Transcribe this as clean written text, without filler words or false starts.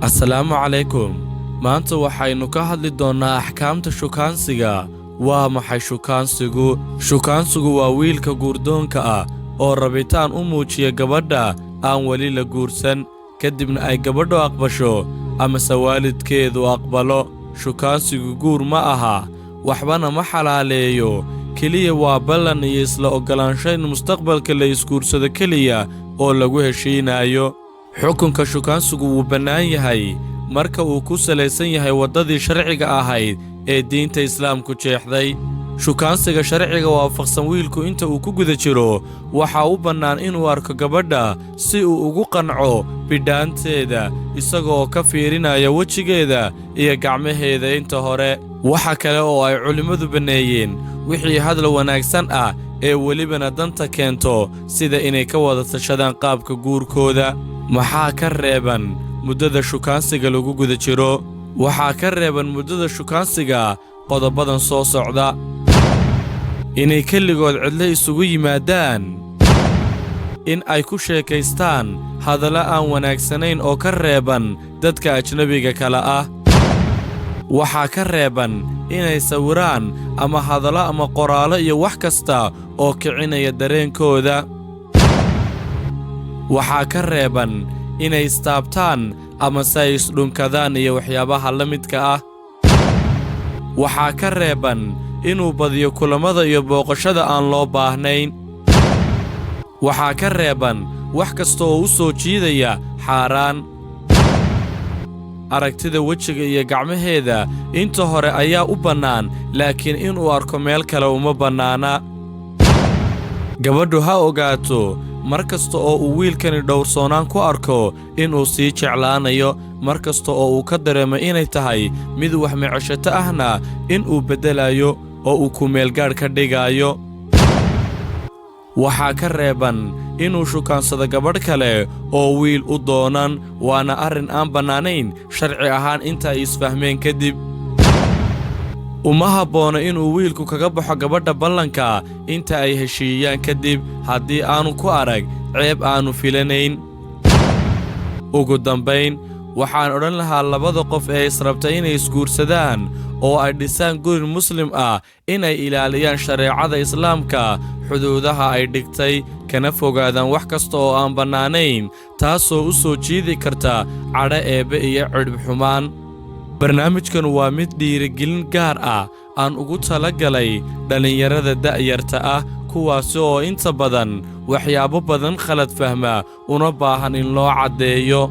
Asalaamu calaykum. Maanta waxaynu ka hadli doonnaa axkaamta shukaansiga. Waa maxay shukaansigu? Shukaansigu waa wiilka guurdoonka ah oo rabitaan u muujiya gabadha aan weli la guursan, kadibna ay gabadhu aqbasho amase waalidkeedu aqbalo. Shukaansigu guur ma aha, waxbana ma xalaaleeyo. Keliya waa ballan iyo isla oggolaansho in mustaqbalka la isguursado keliya oo lagu heshiinaayo. Xukunka shukaansigu wuu bannaan yahay marka uu ku salaysan yahay waddadii sharciga ahayd ee diinta Islaamku jeexday. Shukaansiga sharciga waafaqsan, wiilku inta uu ku guda jiro waxaa u bannaan inuu arko gabadha si uu ugu qanco bidhaanteeda, isagoo ka fiirinaya wejigeeda iyo gacmaheeda inta hore. Waxa kale oo ay culimmadu banneeyeen wixii hadal wanaagsan ah ee welibana danta keento, sida inay ka wada tashadaan qaabka guurkooda. Maxaa ka reeban muddada shukaansiga lagu guda jiro? Waxaa ka reeban muddada shukaansiga qodobadan soo socda: inay keligood cidlo isugu yimaadaan, in ay ku sheekaystaan hadallo aan wanaagsanayn oo ka reeban dadka ajnebiga kale ah. Waxaa ka reeban inay sawiraan ama hadallo ama qoraallo iyo wax kasta oo kicinaya dareenkooda. Waxaa ka reeban inay istaabtaan amase ay isdhunkadaan iyo waxyaabaha la midka ah. Waxaa ka reeban inuu badiyo kulammada iyo booqashada aan loo baahnayn. Waxaa ka reeban wax kasta oo u soo jiidaya xaaraan. Aragtida wejiga iyo gacmaheeda inta hore ayaa u bannaan, laakiin inuu arko meel kale uma bannaana. Gabadhu ha ogaato, mar kasta oo uu wiilkani dhowrsoonaan ku arko, inuu sii jeclaanayo. Mar kasta oo uu ka dareemo inay tahay mid wax meceshato ahna, inuu beddelayo oo uu kumeelgaadh ka dhigaayo. Waxaa ka reeban inuu shukaansado gabadh kale oo wiil u doonan, waana arrin aan bannaanayn sharci ahaan inta ay isfahmeen kadib. Uma habboona inuu wiilku kaga baxo gabadha ballanka inta ay heshiiyaan kadib, haddii aanu ku arag ceeb aanu filanayn. Ugu dambayn, waxaan odhan lahaa labada qof ee israbta inay isguursadaan oo ay dhisaan guri Muslim ah inay ilaaliyaan shareecada Islaamka, xuduudaha ay dhigtay, kana fogaadaan wax kasta oo aan bannaanayn, taasoo u soo jiidi karta cadho Eebbe iyo cidhib xumaan. Barnaamijkan waa mid dhiirigelin gaar ah aan ugu tala galay dhallinyarada da'yarta ah, kuwaasi oo inta badan waxyaabo badan khalad fahma, una baahan in loo caddeeyo.